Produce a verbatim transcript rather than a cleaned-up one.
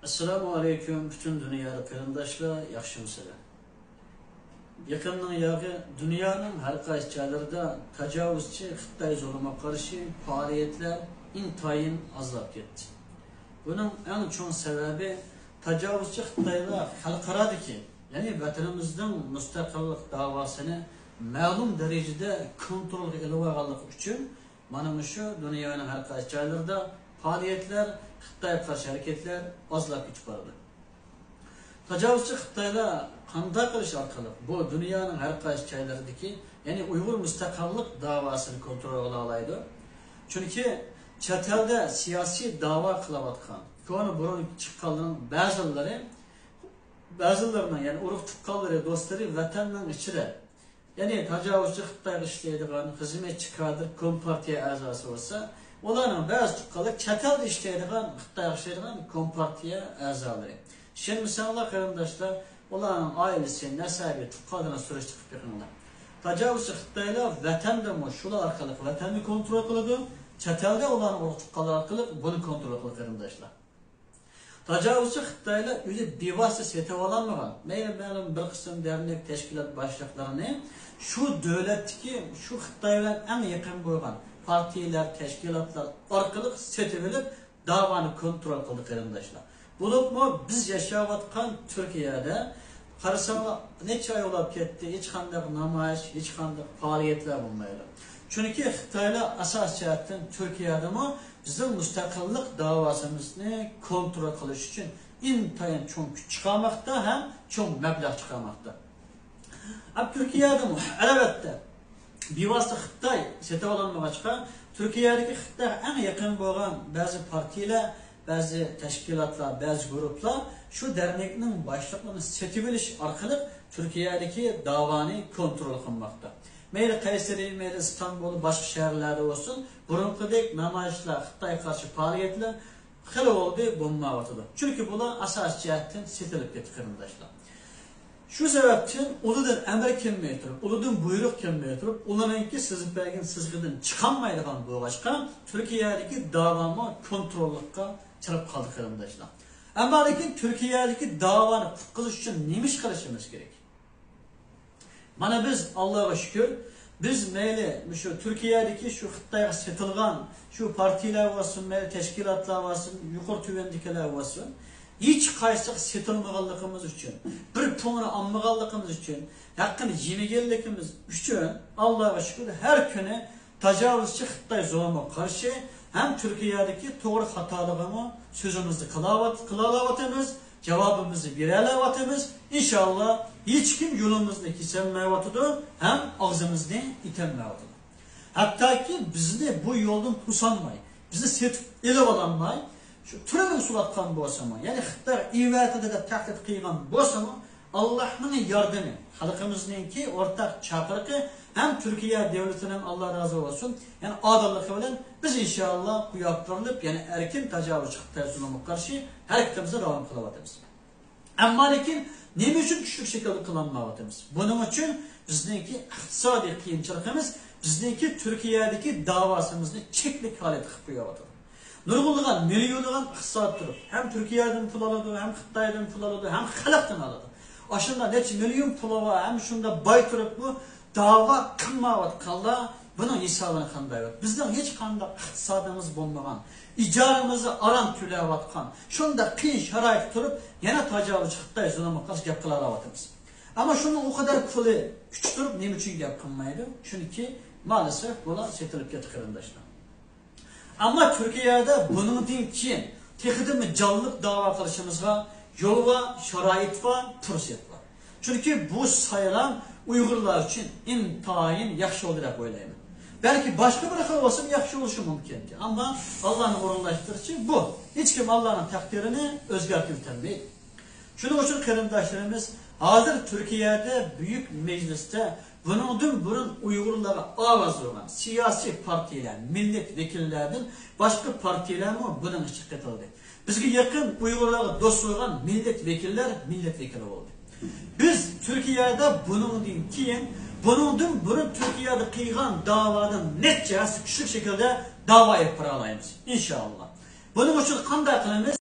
ئەسسالامۇ ئەلەيكۇم، پۈتۈن دۇنيالىق قېرىنداشلار، ياخشىمۇسىلەر؟ يېقىننىڭ ياغى دۇنيانىڭ ھەر قايسى جايلىرىدا تاجاۋۇزچى خىتاي زۇلۇمىغا قارشى پائالىيەتلەر ئىنتايىن ئازلاپ كەتتى. بۇنىڭ ئەڭ چوڭ سەۋەبى، تاجاۋۇزچى خىتايلار خەلقئارادىكى، يەنى ۋەتىنىمىزنىڭ مۇستەقىللىق داۋاسىنى مەلۇم دەرىجىدە كونترولغا ئېلىۋالغانلىقى ئۈچۈن، مانا مۇشۇ دۇنيانىڭ ھەر قايسى جايلىرىدا پائالىيەتلەر، خىتايغا قارشى ھەرىكەتلەر ئازلاپ كېتىپ بارىدۇ. تاجاۋۇزچى خىتايلار قانداق قىلىش ئارقىلىق بۇ دۇنيانىڭ ھەر قايسى جايلىرىدىكى، يەنى ئۇيغۇر مۇستەقىللىق داۋاسىنى كونترول قىلالايدۇ؟ چۈنكى چەت ئەلدە سىياسىي داۋا قىلىۋاتقان، كونا بۇرۇن چىققانلارنىڭ بەزىلىرى، بەزىلىرىنىڭ، يەنى ئۇرۇق تۇغقانلىرى، دوستلىرى ۋەتەننىڭ ئىچىدە، يەنى تاجاۋۇزچى خىتايغا ئىشلەيدىغان خىزمەتچى كادىر كومپارتىيە ئەزاسى بولسا، ئۇلارنىڭ بەزى تۇغقانلىرى چەت ئەلدە ئىشلەيدىغان، خىتايغا ئىشلەيدىغان كومپارتىيە ئەزالىرى. ئىشەنمىسەڭلار، قېرىنداشلار، ئۇلارنىڭ ئائىلىسى، نەسەبى، تۇغقانلىرىنى سۈرۈشتۈرۈپ بېقىڭلار. تاجاۋۇزچى خىتايلار ۋەتەندىمۇ شۇلار ئارقىلىق ۋەتەننى كونترول قىلىدۇ، چەت ئەلدە ئۇلارنىڭ ئۇرۇق تۇغقانلىرى ئارقىلىق بۇنى كونترول قىلىدۇ، قېرىنداشلار. تاجاۋۇزچى خىتايلار ئۆزى بىۋاسىتە سېتىۋالالمىغان، مەيلى مەلۇم بىر قىسىم دەرنەك، تەشكىلات باشلىقلىرىنى شۇ دۆلەتتىكى، شۇ خىتاي بىلەن ئەڭ يېقىن بولغان پارتىيىلەر، تەشكىلاتلار ئارقىلىق سېتىۋېلىپ، داۋانى كونترول قىلدى، قېرىنداشلار. بولۇپمۇ بىز ياشاۋاتقان تۈركىيەدە قارىساڭلار، نەچچە ئاي بولاپ كەتتى، ھېچقانداق نامايىش، ھېچقانداق پائالىيەتلەر بولمايدۇ. چۈنكى خىتايلار ئاساسىي جەھەتتىن تۈركىيەدىمۇ بىزنىڭ مۇستەقىللىق داۋاسىمىزنى كونترول قىلىش ئۈچۈن ئىنتايىن چوڭ كۈچ چىقارماقتا ھەم چوڭ مەبلەغ چىقارماقتا. ئەم تۈركىيەدىمۇ، ئەلۋەتتە، بىۋاسىتە خىتاي سېتىۋالالمىغاچقا، تۈركىيەدىكى خىتايغا ئەڭ يېقىن بولغان بەزى پارتىيىلەر، بەزى تەشكىلاتلار، بەزى گۇرۇپپىلار شۇ دەرنەكنىڭ باشلىقلىرىنى سېتىۋېلىش ئارقىلىق تۈركىيەدىكى داۋانى كونترول قىلماقتا. مەيلى قەيسەرى، مەيلى ئىستانبۇل، باشقا شەھەرلەردە بولسۇن، بۇرۇنقىدەك نامايىشلار، خىتايغا قارشى پائالىيەتلەر خېلى بولدى، بولمايۋاتىدۇ. چۈنكى بۇلار ئاساسىي جەھەتتىن سېتىلىپ كەتتى، قېرىنداشلار. شۇ سەۋەبتىن ئۇلىدىن ئەمىر كەلمەي تۇرۇپ، ئۇلىدىن بۇيرۇق كەلمەي تۇرۇپ، ئۇلارنىڭكى سىزىپ بەرگەن سىزىقىدىن چىقالمايدىغان بولغاچقا، تۈركىيەدىكى داۋامۇ كونتروللۇققا كىرىپ قالدى، قېرىنداشلار. ئەمما لېكىن تۈركىيەدىكى داۋانى قۇتقۇزۇش ئۈچۈن نېمە ئىش قىلىشىمىز كېرەك؟ مانا بىز، ئاللاغا شۈكۈر، بىز مەيلى مۇشۇ تۈركىيەدىكى شۇ خىتايغا سېتىلغان شۇ پارتىيىلەر بولسۇن، مەيلى تەشكىلاتلار بولسۇن، يۇقىرى تۆۋەندىكىلەر بولسۇن، ھېچقايسىسىغا سېتىلمىغانلىقىمىز ئۈچۈن، بىر پۇڭىنى ئالمىغانلىقىمىز ئۈچۈن، ھەققىنى يېمىگەنلىكىمىز ئۈچۈن، ئاللاغا شۈكۈر، ھەر كۈنى تاجاۋۇزچى خىتاي زۇلۇمىغا قارشى ھەم تۈركىيەدىكى توغرا خاتالىقىغىمۇ سۆزىمىزنى قىلاۋات-، قىلالاۋاتىمىز، جاۋابىمىزنى بېرەلەۋاتىمىز. ئىنشاللا، ھېچكىم يولىمىزنى كېسەلمەيۋاتىدۇ ھەم ئاغزىمىزنى ئېتەلمەيۋاتىدۇ. ھەتتاكى بىزنى بۇ يولدىن توسالماي، بىزنى سېتىپ ئېلىۋالالماي، شۇ تۈرمىگە سولاۋاتقان بولسىمۇ، يەنى خىتاي ئەۋەتىدۇ دەپ تەھدىت قىلغان بولسىمۇ، ئاللاھنىڭ ياردىمى، خەلقىمىزنىڭكى ئورتاق چاقىرىقى ھەم تۈركىيە دۆلىتىنىڭ، ئاللا رازى بولسۇن، يەنى ئادىللىقى بىلەن بىز ئىنشاللا بۇ ياپتۇرۇلۇپ، يەنە ئەركىن تاجاۋۇزچى خىتاي زۇلۇمىغا قارشى ھەرىكىتىمىزنى داۋام قىلىۋاتىمىز. ئەمما لېكىن نېمە ئۈچۈن كۈچلۈك شەكىلدە قىلالمايۋاتىمىز؟ بۇنىڭ ئۈچۈن بىزنىڭكى ئىقتىسادىي قىيىنچىلىقىمىز، بىزنىڭكى تۈركىيەدىكى داۋاسىمىزنى چەكلىك ھالەتتە قىلىپ قويۇۋاتىدۇ. نۇرغۇنلىغان، مىليونلىغان ئىقتىساد تۇرۇپ، ھەم تۈركىيەدىن پۇل ئالىدۇ، ھەم خىتايدىن پۇل ئالىدۇ، ھەم خەلقتىن ئالىدۇ. ئاشۇنداق نەچچە مىليون پۇلى بار، ھەم شۇنداق باي تۇرۇپمۇ داۋا قىلمايۋاتقانلار بۇنىڭ ھېسابىنى قانداق بېرىدۇ؟ بىزنىڭ ھېچقانداق ئىقتىسادىمىز بولمىغان، ئىجارىمىزنى ئاران تۆلەۋاتقان، شۇنداق قىيىن شارائىتتا تۇرۇپ، يەنە تاجاۋۇزچى خىتاي زۇلۇمىغا قارشى گەپ قىلالاۋاتىمىز. ئەمما شۇنىڭ ئۇ قەدەر پۇلى، كۈچى تۇرۇپ نېمە ئۈچۈن گەپ قىلمايدۇ؟ چۈنكى مائەلەسەف بۇلار سېتىلىپ كەتتى، قېرىنداشلار. ئەمما تۈركىيەدە بۇنىڭدىن كېيىن تېخىدىنمۇ جانلىق داۋا قىلىشىمىزغا يول بار، شارائىت بار، پۇرسەت بار. چۈنكى بۇ سايلام ئۇيغۇرلار ئۈچۈن ئىنتايىن ياخشى بولدى دەپ ئويلايمەن. بەلكى باشقا بىر خىل بولسىمۇ ياخشى بولۇشى مۇمكىنكەن. ئەمما ئاللانىڭ ئورۇنلاشتۇرۇشى بۇ. ھېچكىم ئاللانىڭ تەقدىرىنى ئۆزگەرتىۋېتەلمەيدۇ. شۇنىڭ ئۈچۈن قېرىنداشلىرىمىز، ھازىر تۈركىيەدە بۈيۈك مەجلىستە بۇنىڭدىن بۇرۇن ئۇيغۇرلارغا ئاۋاز بەرگەن سىياسىي پارتىيىلەر، مىللەت ۋەكىللەردىن باشقا پارتىيىلەرمۇ بۇنىڭ ئىچىگە قېتىلدى. بىزگە يېقىن، ئۇيغۇرلارغا دوست بولغان مىللەت ۋەكىللەر مىللەت ۋەكىلى بولدى. بىز تۈركىيەدە بۇنىڭدىن كېيىن، بۇنىڭدىن بۇرۇن تۈركىيەدە قىلغان داۋادىن نەچچە ھەسسە كۈچلۈك شەكىلدە داۋا ئېلىپ بارالايمىز، ئىنشائاللا. بۇنىڭ ئۈچۈن قانداق قىلىمىز؟